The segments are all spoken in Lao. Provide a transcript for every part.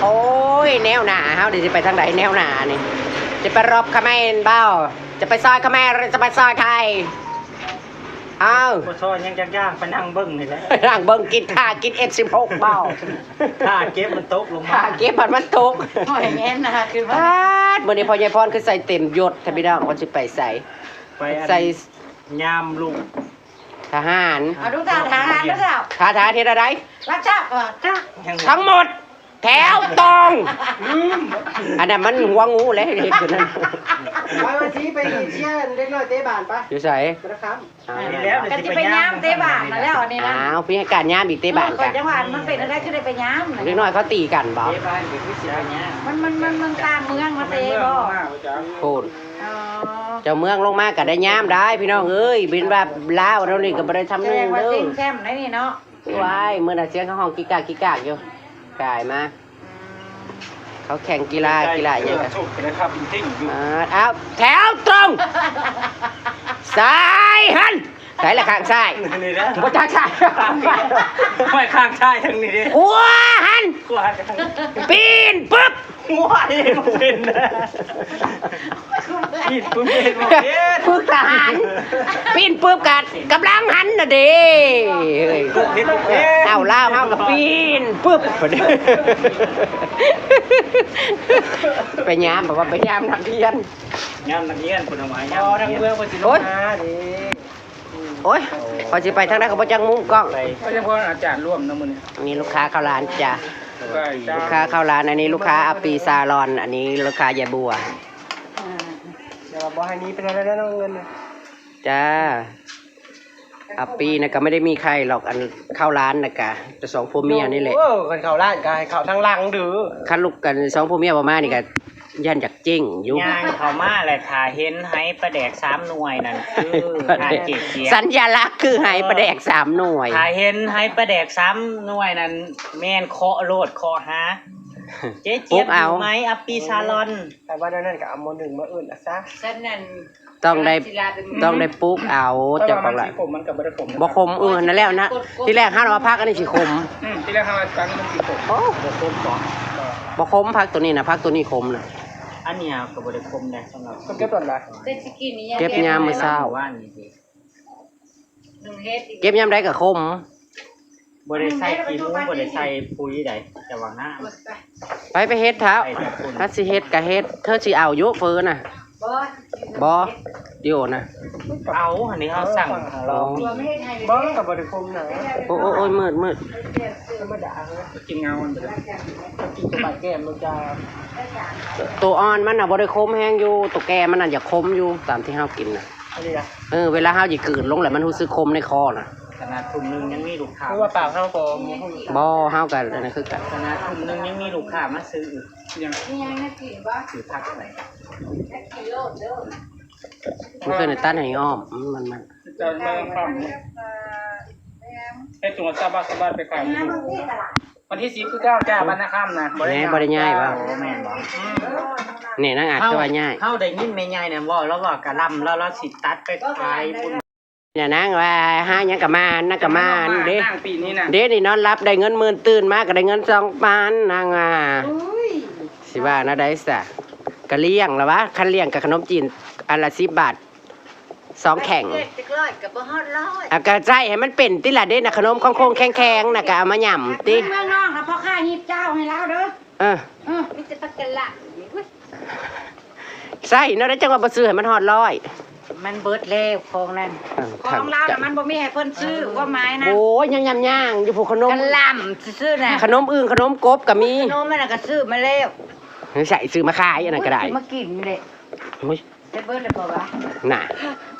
ໂອ້ຍ ແນວໜ້າເຮົານີ້ຊິໄປທາງໃດແນວໜ້ານີ້? ຈະໄປລົບຂະແມນບໍ່? ຈະໄປຊອຍຂະແມນ ຫຼື ຈະໄປຊອຍໄທ? ເອົ້າ ບໍ່ຊອຍຫຍັງຈັກຢ່າງ ໄປນັ່ງເບິ່ງນີ້ແຫຼະ ນັ່ງເບິ່ງ ກິນ ຖ້າກິນເອັຟສິບຫົກບໍ່? ຖ້າເກັບມັນຕົກລົງມາ ຖ້າເກັບພັດມັນຕົກ. ໂອ້ຍ ແມ່ນນະ ຄືວ່າ ປາດ ມື້ນີ້ພໍ່ໃຫຍ່ພອນຄືໃສ່ເຕັມຍົດແທ້ພີ່ນ້ອງ ວ່າຊິໄປໃສ? ໄປອັນ ໃສ່ຍາມລູກ ທະຫານ ເອົາລູກທະຫານ ລູກສາວ ທະຫານເຮັດແນວໃດ? ຮັບຊາບ ທັງໝົດແຖວຕົງ. ອັນນັ້ນມັນຫົວງູແຫຼະ ເຮັດຄືນັ້ນ. ໄປວັນທີໄປເຊຍເດັກນ້ອຍເຕະບານໄປ. ຢູ່ໃສ? ກະລະຄຳ. ນີ້ແຫຼະ ກະຊິໄປຍາມເຕະບານຫັ້ນແຫຼ້ວ ອັນນີ້ນະ. ອ້າວ ມີໃຫ້ການຍາມອີກເຕະບານກະ. ເຂົາຈັງຫວາ ມັນເປັນແນວໃດ ຄືໄດ້ໄປຍາມ? ເດັກນ້ອຍເຂົາຕີກັນບໍ່? ເຕະບານກໍຄືຊິໄປຍາມ. ມັນ ມັນ ມັນ ມັນຕ່າງເມືອງມາເຕະບໍ່? ພຸ້ນ. ອໍ ເຈົ້າເມືອງລົງມາກໍໄດ້ຍາມໄດ້ພີ່ນ້ອງເອີຍ. ເປັນວ່າລາວເຮົານີ້ກໍບໍ່ໄດ້ທຳໜຶ່ງເດີ. ແສດງວ່າເຊັງແຄມໃນນີ້ເນາະ. ວ້າຍ ມື້ນັ້ນສຽງເຂົາຮ້ອງກິກກາກກິກກາກຢູ່ ກາຍມາ ເຂົາແຂ່ງກິລາ ກິລາຫຍັງກະ ອ່າ ອ້າວ ແຖວຕົງ ຊ້າຍຫັ້ນ ໃສລະຂ້າງຊ້າຍ? ນີ້ເດ້ ບໍ່ຈັກຊ້າຍ ຫ້ວຍ ຂ້າງຊ້າຍທາງນີ້ເດ້ ຂວາຫັ້ນ ຂວາ ປີ້ນປຶບ ໂອ້ຍ ບໍ່ເປັນ ປີ້ນປຶບ ປີ້ນປຶບ ຝຶກທະຫານ ປີ້ນປຶບກະກຳລັງຫັນນະເດ້. ເຮີ້ຍ ເຮັດບໍ່ເປັນ ເອົາລາວເຮົາກະປີ້ນປຶບ ໄປຍາມ ບອກວ່າໄປຍາມນັກຮຽນ ຍາມນັກຮຽນ ເພິ່ນເອົາມາໃຫ້ຍາມ ອໍ ທາງເມືອງເພິ່ນຊິລົງມາເດ້. ໂອ້ຍ ຂ້ອຍຊິໄປທາງໃດກໍບໍ່ຈັກມຸມກ້ອງ. ໄປ ກໍຍັງພໍອາຈານລວມເນາະມື້ນີ້. ອັນນີ້ລູກຄ້າເຂົ້າຮ້ານຈ້າ ລູກຄ້າເຂົ້າຮ້ານ. ອັນນີ້ລູກຄ້າອາປີຊາລອນ ອັນນີ້ລູກຄ້າຍາຍບົວ. ແຕ່ວ່າບໍ່ໃຫ້ໜີໄປທາງໃດເນາະ ເງິນ. ຈ້າ ອາປີນະກະບໍ່ໄດ້ມີໃຜຫຼອກ ອັນເຂົ້າຮ້ານນະກະ ແຕ່ສອງຜົວເມຍນີ້ແຫຼະ. ໂອ້ ຄັນເຂົ້າຮ້ານກະໃຫ້ເຂົ້າທາງຫຼັງເດີ. ຄັນລູກກັນສອງຜົວເມຍບໍ່ມານີ້ກະ ຢ້ານຢາກເຈັ້ງຢູ່ ຍ່າງເຂົ້າມາແລ້ວຖ້າເຫັນໄຫປາແດກສາມໜ່ວຍນັ້ນ ຄືຫ້າເຈັດສຽງ ສັນຍາລັກຄືໄຫປາແດກສາມໜ່ວຍ. ຖ້າເຫັນໄຫປາແດກສາມໜ່ວຍນັ້ນ ແມ່ນເຄາະໂລດ ເຄາະຫາ ເຈ ປຸກເອົາ ໄໝ ອາປີຊາລອນ. ຖ້າວ່າແນວນັ້ນກໍເອົາໝໍ້ໜຶ່ງມາເອີ້ນລະຊະ ຊັ້ນນັ້ນ ຕ້ອງໄດ້ ຕ້ອງໄດ້ປຸກເອົາ ເຈົ້າຂອງລະ ມັນຊິຂົມ ມັນກໍບໍ່ໄດ້ຂົມ ບໍ່ຂົມ. ເອີ ນັ້ນແຫຼະນະ ທີແລກເຮົາວ່າຜັກອັນນີ້ຊິຂົມ ອືມ ທີແລກເຮົາວ່າຜັກອັນນີ້ມັນຊິຂົມ. ໂອ້ ບໍ່ຂົມບໍ? ບໍ່ຂົມ ຜັກໂຕນີ້ນະ ຜັກໂຕນີ້ຂົມນະ. ອັນນີ້ກໍບໍ່ໄດ້ຂົມໄດ໋ ສຳລັບ ເກັບຕອນໃດ? ເກັບຍາມມື້ເຊົ້າ ເກັບຍາມໃດກໍຂົມ. ບໍ່ໄດ້ໃສ່ຂີ້ໝູ ບໍ່ໄດ້ໃສ່ປຸ໋ຍໃດ໋ ແຕ່ວ່າງາມ. ໄປ ໄປເຮັດເຖົ້າ ຖ້າຊິເຮັດກໍເຮັດ. ເທີຊິເອົາຢູ່ເຝີນະ? ບໍ່ ບໍ່ ຢູ່ນະ ເອົາ ອັນນີ້ເຮົາສັ່ງຂອງລອງ. ບໍ່ ມັນກໍບໍ່ໄດ້ຂົມນະ. ໂອ້ຍ ໂອ້ຍ ມືດ ມືດ ທຳມະດາ ກິນເງົາມັນໄປເລີຍ ກິນໂຕປາແກ້ມໂລດຈ້າ. ໂຕອ່ອນມັນນະບໍ່ໄດ້ຂົມແຮງຢູ່ ໂຕແກ່ມັນນະຢາກຂົມຢູ່ ຕາມທີ່ເຮົາກິນນະ. ອັນນີ້ນະ ເອີ ເວລາເຮົາຊິກືນລົງແລ້ວມັນຮູ້ສຶກຂົມໃນຄໍນະ. ຂະໜາດທຸ່ມໜຶ່ງຍັງມີລູກຄ້າ ຄືວ່າປາກເຮົາກໍບໍ່ ເຮົາກໍອັນນັ້ນຄືກັນ. ຂະໜາດທຸ່ມໜຶ່ງຍັງມີລູກຄ້າມາຊື້ອີກ. ຍັງ ຊື້ຜັກໄປ ມື້ຄືນນີ້ຕັດໃຫ້ອ້ອມ ມັນ ມັນ ເຈົ້າເມືອງຄຳ ເຮັດຕົວສະບາຍໆ ໄປຂາຍຢູ່ ວັນທີສິບຄືເກົ່າຈ້າ ບ້ານນາຄຳນະ. ບໍ່ໄດ້ ບໍ່ໄດ້ຍ້າຍບໍ່? ບໍ່ແມ່ນບໍ່? ອືມ ນີ້ນາງອາດຈະວ່າຍ້າຍ. ເຮົາໄດ້ຍິນແມ່ໃຫຍ່ນະເວົ້າ ລາວວ່າກະລຳ ລາວ ລາວຊິຕັດໄປຂາຍບຸນ. ນາງວ່າຫາຫຍັງກະມານ ນາງກະມານເດ້ ນາງປີນີ້ນະ ເດ້ນີ້ນອນຫຼັບໄດ້ເງິນໝື່ນ ຕື່ນມາກະໄດ້ເງິນສອງພັນ ນາງວ່າ. ໂອ້ຍ ຊິວ່າແນວໃດຊະ ກະລ້ຽງລະວະ. ຄັນລ້ຽງກະຂະໜົມຈີນອັນລະສິບບາດ ສອງແຂງ ເຈັດຮ້ອຍກໍບໍ່ຮອດຮ້ອຍ. ອາ ກະໃຊ້ໃຫ້ມັນເປັນຕິລະເດ້ນະ ຂະໜົມຂອງຄົງແຂງໆນະ ກະເອົາມາຫຍ້ຳຕິ. ເມືອງນອກນະ ພໍ່ຄ້າຮີບເຈົ້າໃຫ້ລາວເດີ. ເອີ ເອີ ມີແຕ່ປາກກະລະນີ້ ອຸ້ຍ ໃຊ້ແນວໃດຈັ່ງວ່າບໍ່ຊື້ໃຫ້ມັນຮອດຮ້ອຍ. ມັນເບິດແລ້ວຂອງນັ້ນ ເອີ ຂອງລາວນະ ມັນບໍ່ມີໃຫ້ເພິ່ນຊື້ ຄວາມໝາຍນະ. ໂອ້ຍ ຍັງຍ່າງໆຢູ່ພຸ້ນ ຂະໜົມກະລຳຊື່ໆນະ ຂະໜົມອຶ່ງ ຂະໜົມກົບກະມີ ຂະໜົມມັນນະກະຊື້ມາແລ້ວ. ໃຊ້ ຊື້ມາຂາຍ ອັນນັ້ນກະໄດ້ ຊື້ມາກິນແຫຼະ. ໂອ້ຍ ໄດ້ເບິດແລ້ວບໍ່ວະ? ນະ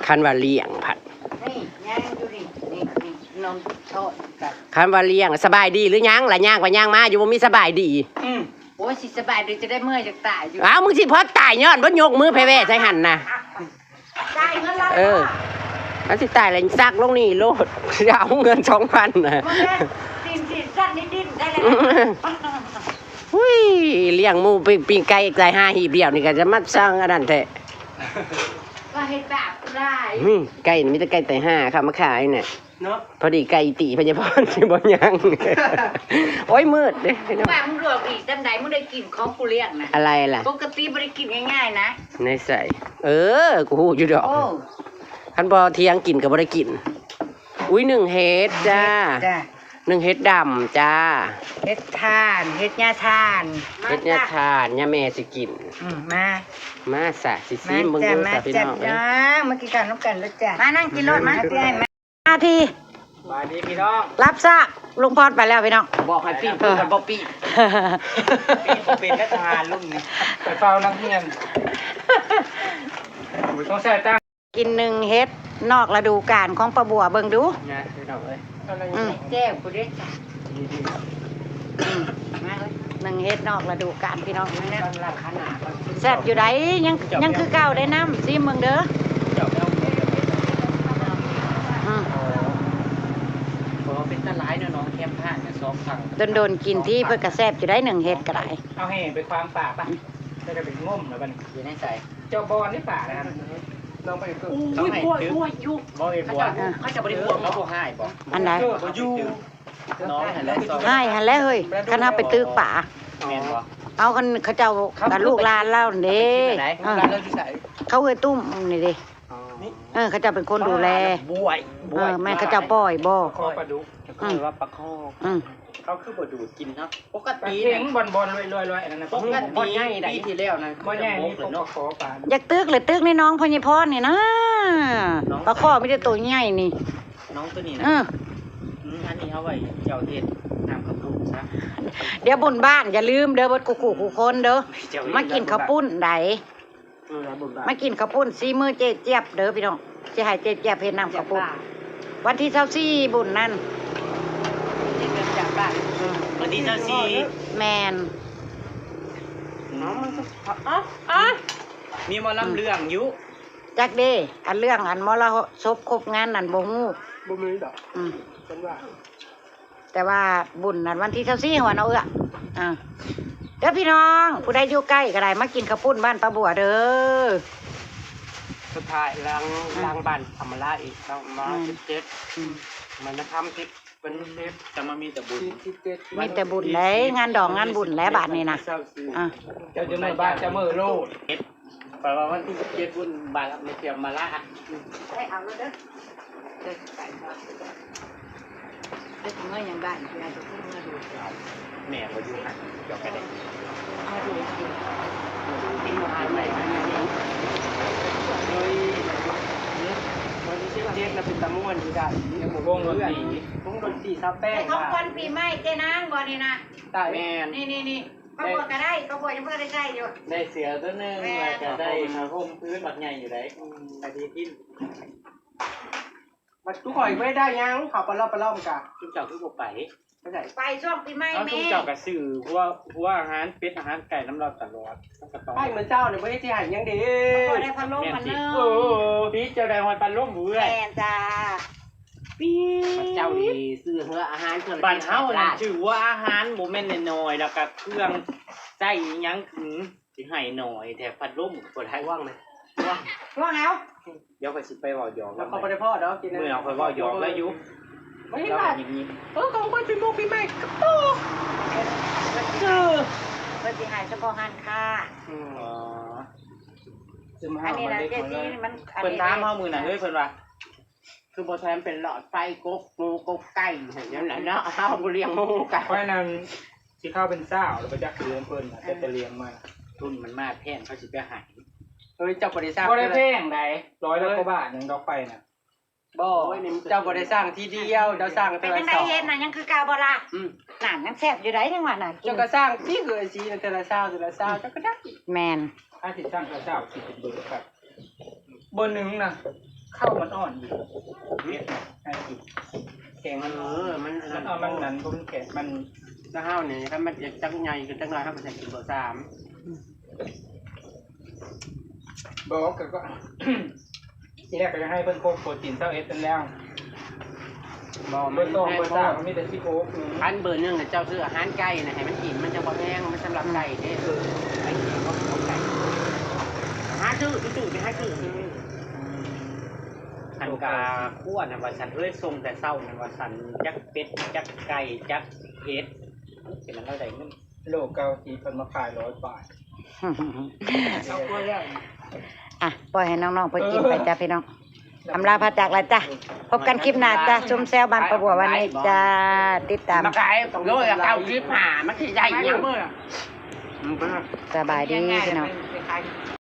ຄັນວ່າລ້ຽງພັດ ນີ້ ຍ່າງຢູ່ນີ້ ນີ້ ນີ້ ນອນທອດກັນ. ຄັນວ່າລ້ຽງ ສະບາຍດີຫຼືຍັງລະ? ຍ່າງໄປຍ່າງມາຢູ່ ບໍ່ມີສະບາຍດີ. ອືມ ໂອ້ຍ ຊິສະບາຍດີຈະໄດ້ເມື່ອຍຈະຕາຍຢູ່. ອ້າວ ມຶງຊິພໍຕາຍຍ້ອນບໍ່ຍົກມືແຜ່ແວ່ໃສ່ຫັ້ນນະ. ຈ່າຍເງິນລະ ເອີ ມັນຊິຕາຍແລ້ວຊັກລົງນີ້ໂລດ ຊິເອົາເງິນສອງພັນນະ. ບໍ່ແມ່ນ ຕີນ ຕີນສັ່ນນີ້ດີ້ນໄດ້ແລ້ວ. ອຸ້ຍ ລ້ຽງໝູປີ້ງ ປີ້ງໄກ່ຕາຍຫ້າຮີບດຽວນີ້ກະຈະມາສ້າງອັນນັ້ນແທ້. ວ່າເຮັດບາບຫຼາຍ. ຫື ໄກ່ນີ້ມີແຕ່ໄກ່ຕາຍຫ້າເຂົາມາຂາຍນະ. ເນາະ ພໍດີໄກ່ຕີພະຍາພອນຊິບໍ່ຍັງ. ໂອ້ຍ ມືດເດ້ພີ່ນ້ອງ. ວ່າມຶງລວກອີກຈັ່ງໃດ ມຶງໄດ້ກິນຂອງກູລ້ຽງນະ. ອະໄລລະ? ປົກກະຕິບໍ່ໄດ້ກິນງ່າຍໆນະ. ໃນໃສ? ເອີ ກູຮູ້ຢູ່ດອກ. ໂອ້ ຄັນບໍ່ທຽງກິນກໍບໍ່ໄດ້ກິນ. ອຸ້ຍ ໜຶ້ງເຫັດຈ້າ. ໜຶ້ງເຫັດຈ້າ. ໜຶ້ງເຫັດດຳຈ້າ. ເຫັດຖ່ານ ເຫັດຫຍ້າຖ່ານ. ເຫັດຫຍ້າຖ່ານ ຫຍ້າແມ່ຊິກິນ. ອືມ ມາ ມາສະ ຊິຊີມເບິ່ງດູສະພີ່ນ້ອງເອີຍ. ມາກິນເຂົ້ານຳກັນເດີຈ້າ. ມານັ່ງກິນໂລດ ມາ. ມາທີ່ ສະບາຍດີພີ່ນ້ອງ. ຮັບຊາກ ລຸງພອນໄປແລ້ວພີ່ນ້ອງ. ບອກໃຫ້ປີ້ງ ເອີ ບໍ່ປີ້ງ ປີ້ງບໍ່ເປັນ ແລະທະຫານລຸງນີ້ ໄປເຝົ້ານັກຮຽນ. ໂອ້ຍ ຕ້ອງໃຊ້ຕັ້ງ ກິນໜຶ້ງເຫັດນອກລະດູການຂອງປ້າບົວເບິ່ງດູ. ນະພີ່ນ້ອງເອີຍ. ອືມ ແຈ່ວພຸ້ນເດ້. ອືມ ມາເອີຍ ໜຶ້ງເຫັດນອກລະດູການພີ່ນ້ອງ. ແຊບຢູ່ໃດ ຍັງ ຍັງຄືເກົ່າເດ້ນ້ຳ ຊີມເບິ່ງເດີ. ອືມ ໂອ້ ເປັນຕາຫຼາຍເນາະ ໜອງແຄມທາງສອງຝັ່ງ. ດົນໆກິນທີເພິ່ນກະແຊບຢູ່ໃດ ໜຶ້ງເຫັດກະໄດ້. ເອົາແຫໄປຂວາງປາກປະ ແລ້ວກະໄປງົມແລ້ວບັດນີ້. ຢູ່ໃນໃສ? ເຈົ້າບ່ອນໃນປ່ານະ. ລອງໄປ ໂອ້ຍ ບວກ ບວກຢູ່. ບໍ່ເຫັນບວກ ເຂົາເຈົ້າບໍ່ໄດ້ບວກ ເຂົາບໍ່ຮ້າຍບໍ່? ອັນໃດ? ເອີ ບໍ່ຢູ່ ນ້ອງຫັ້ນແຫຼະ ຮ້າຍຫັ້ນແຫຼະເຮີ້ຍ ຄັນເຮົາໄປຕຶກປາ. ແມ່ນບໍ່? ເອົາ ຄັນເຂົາເຈົ້າ ເຂົາ ກັບລູກຫຼານລາວນີ້ເດ້. ເອີ ລູກຫຼານລາວຢູ່ໃສ? ເຂົາເອື້ອຍຕຸ້ມນີ້ເດ້. ອໍ ເອີ ເຂົາເຈົ້າເປັນຄົນດູແລ. ບວກ ບວກ ເອີ ແມ່ນເຂົາເຈົ້າປ່ອຍບໍ່? ປາດຸກ ເອີ້ນວ່າປາຄໍ. ອືມ ເຂົາຄືບໍ່ດູດກິນເນາະ. ປົກກະຕິ ປາເຂັງ ນະ ບ່ອນໆລອຍໆ ອັນນັ້ນນະ. ປົກກະຕິ ປີທີ່ແລ້ວນະ ບໍ່ໃຫຍ່ນີ້ ປົກກະຂໍປາ. ຢາກຕຶກແຫຼະ ຕຶກໃນໜອງພະຍາພອນນີ້ນະ. ປາຄໍມີແຕ່ໂຕໃຫຍ່ນີ້ ນ້ອງໂຕນີ້ນະ. ເອີ ອືມ ອັນນີ້ເອົາໄວ້ເຈົ້າເຮັດນ້ຳເຂົ້າປຸ້ນຊະ. ດຽວບຸນບ້ານ ຢ່າລືມເດີ ເບິດຄູ່ໆຄູ່ຄົນເດີ ມາກິນເຂົ້າປຸ້ນໃດ. ເອີ ບຸນບ້ານ ມາກິນເຂົ້າປຸ້ນສີມືເຈ້ຈຽບເດີພີ່ນ້ອງ. ຊິໃຫ້ເຈ້ຈຽບເຮັດນ້ຳເຂົ້າປຸ້ນ ວັນທີຊາວສີ່ ບຸນນັ້ນ. ວັນທີຊາວສີ່ ແມ່ນ. ອືມ ມີໝໍລຳເລື່ອງຢູ່. ຈັກເດ້ ອັນເລື່ອງອັນມໍລະສົບຄົບງານນັ້ນບໍ່ຮູ້. ບໍ່ມີດອກ. ອືມ ເພິ່ນວ່າ ແຕ່ວ່າບຸນນັ້ນວັນທີຊາວສີ່ ຫົວເນາະເອື້ອ. ອ່າ ເດີພີ່ນ້ອງ ຜູ້ໃດຢູ່ໃກ້ກໍໄດ້ ມາກິນເຂົ້າປຸ້ນບ້ານປ້າບົວເດີ. ສຸດທ້າຍຫຼັງ ອືມ ຫຼັງບ້ານທຳມະລາອີກເນາະ ມາ ອືມ ສິບເຈັດ ອືມ ມັນນະທຳ ສິບ ເປັນສິບ ຈະມາມີແຕ່ບຸນ ສິບເຈັດ ມີແຕ່ບຸນເດ້ ງານດອງງານບຸນແຫຼະບາດນີ້ນະ. ອ່າ ເຈົ້າຈະເມືອບ້ານຈະເມືອໂລດ. ແປວ່າວັນທີສິບເຈັດບຸນບ້ານແມ່ເຊຍມາລາ. ໄດ້ເອົາແລ້ວເດີ ເດີໄປເນາະ ເດີເມືອຫຍັງບ້ານ ເມືອເມືອດູ. ແມ່ບໍ່ຢູ່ຫັ້ນ ເຈົ້າກະໄດ້ ເມືອດູກິນ ເປັນຫວານໃໝ່. ໂດຍ ວັນທີສິບເຈັດນະ ເປັນຕາມ່ວນຄືກັນ ວົງດົນຕີ ວົງດົນຕີຊາວແປດ. ຂອງຂວັນປີໃໝ່ເຈ້ນາງບໍ່ນີ້ນະ? ຕາຍ ແມ່ນ ນີ້ໆໆ ຂະບວນກະໄດ້ ຂະບວນຍັງບໍ່ໄດ້ໃຊ້ຢູ່. ໄດ້ເສືອຕົວໜຶ່ງ ແມ່ນ ແລ້ວກະໄດ້ຜ້າຫົ່ມພື້ນບັກໃຫຍ່ຢູ່ໃດ໋. ອືມ ກະດີຂຶ້ນ. ບັດທຸກຂ້ອຍບໍ່ໄດ້ໄດ້ຫຍັງ ເຂົາປະລອບປະລອມກະ ຊຸມເຈົ້າຄືບໍ່ໄປ? ໄປໃສ? ໄປຊ່ວງປີໃໝ່. ເອົາ ແມ່ ຊຸມເຈົ້າກະຊື້ຫົວ ຫົວອາຫານເປັດອາຫານໄກ່ນຳລາວຕະຫຼອດ. ໄປມື້ເຊົ້ານີ້ບໍ່ເຮັດຊິໃຫ້ຫຍັງເດ້. ບໍ່ໄດ້ພັດລົມອັນໜຶ່ງ. ເອີ ປີເຈົ້າໄດ້ຮອດພັດລົມເວີ້ຍ. ແມ່ນຈ້າ. ປີ ເຈົ້ານີ້ຊື້ເຮືອອາຫານເທື່ອລະ ບ້ານເຮົານັ້ນຊື້ຫົວອາຫານບໍ່ແມ່ນນ້ອຍໆ ແລ້ວກະເຄື່ອງໃຊ້ອີ່ຫຍັງ ອື ຊິໃຫ້ໜ້ອຍແທ້ ພັດລົມກໍບໍ່ໄດ້. ຫວງນະ ຫວງ ຫວງເອົາ. ດຽວຂ້ອຍຊິໄປເວົ້າຫຍອກ ແລ້ວເຂົາບໍ່ໄດ້ພໍດອກ ກິນ ມື້ເຮົາຂ້ອຍເວົ້າຫຍອກລາວຢູ່. ບໍ່ເຫັນວ່າ ເອີ ຂອງຂວັນປີມົກປີໃໝ່ກະໂປ ເອີ ເພິ່ນຊິໃຫ້ສະເພາະຮ້ານຄ້າ. ອື ອໍ ອັນນີ້ນະ ເຈຊີ ມັນ ເພິ່ນຖາມເຮົາມື້ນັ້ນເລີຍ ເພິ່ນວ່າ ຄືບໍ່ແຖມເປັນຫຼອດໄຟກົກໝູກົກໄກ່ໃຫ້ແນວນັ້ນເນາະ ເຮົາບໍ່ລ້ຽງໝູກະ. ຂ້ອຍນັ້ນຊິເຂົ້າເປັນຊາວແລ້ວ ບໍ່ຈັກເລື່ອງເພິ່ນນະ ແຕ່ໄປລ້ຽງມາ ທຶນມັນມາແພງ ເຂົາຊິໄປໃຫ້. ເອີຍ ເຈົ້າບໍ່ໄດ້ສ້າງ ບໍ່ໄດ້ແພງໃດ ຮ້ອຍລະກວ່າບາດໜຶ່ງດອກໄຟນະ. ບໍ່ ເຈົ້າບໍ່ໄດ້ສ້າງທີດຽວ ເຈົ້າສ້າງເທື່ອລະສອງ. ເຮັດນະ ຍັງຄືເກົ່າບໍ່ລະ? ອື ນັ້ນ ຍັງແຊບຢູ່ໃດ ຍັງວ່າໜ້າກິນ. ເຈົ້າກະສ້າງຕິ ຄືໄອ້ສີນະ ເທື່ອລະຊາວ ເທື່ອລະຊາວ ເຈົ້າກະໄດ້. ແມ່ນ ອາທິດສ້າງເທື່ອຊາວ ຊິເປັນເບີ ເບີໜຶ່ງນະ ເຂົ້າມັນອ່ອນຢູ່ ເຮັດໃຫ້ກິນ ແຂງມັນອ່ອນ. ເອີ ມັນ ມັນອ່ອນ ມັນ ມັນບໍ່ແຂງ ມັນ ແລ້ວເຮົານີ້ ຄັນມັນຢາກຈັກໃຫຍ່ຂຶ້ນຈັກໜ້ອຍ ເຮົາກະໃສ່ກິນເບີສາມ. ອື ບໍ່ ກະ ກະ ທີແລກກະຢາກໃຫ້ເພິ່ນຄົບໂປຣຕີນຊາວເອັດນັ້ນແລ້ວ. ບໍ່ ເບີສອງ ເບີສາມ ມັນມີແຕ່ສິບຫົກ. ອື ຄັນເບີໜຶ່ງນະ ເຈົ້າຊື້ອາຫານໄກ່ນະ ໃຫ້ມັນກິນ ມັນຈັ່ງບໍ່ແພງ ມັນສຳລັບໄກ່ເດ້. ເອີ ໄກ່ກິນ ເຂົາກິນໄກ່ ຫາຊື້ ຕູ້ໆ ໄປຫາຊື້. ຄັນກະຄວນນະວ່າຊັ້ນ ເອີຍ ສົ່ງແຕ່ເຊົ້ານະວ່າຊັ້ນ ຈັກເປັດ ຈັກໄກ່ ຈັກເຫັດ ເປັນອັນໃດໄດ້ເງິນ ໂລເກົ້າສິບ ເພິ່ນມາຂາຍຮ້ອຍປາຍ. ເອົາພວກແລ້ວ ອ່ະ ປ່ອຍໃຫ້ນ້ອງໆເພິ່ນກິນໄປ ເອີ ຈ້າພີ່ນ້ອງ. ອຳລາພາຈາກລະຈ້າ ພົບກັນຄລິບໜ້າຈ້າ. ຊຸມແຊວບ້ານປາບົວວັນນີ້ຈ້າ ຕິດຕາມ ມາຂາຍໂລລະເກົ້າສິບຫ້າ ມັນຊິໄດ້ຫຍັງ? ສະບາຍດີພີ່ນ້ອງ.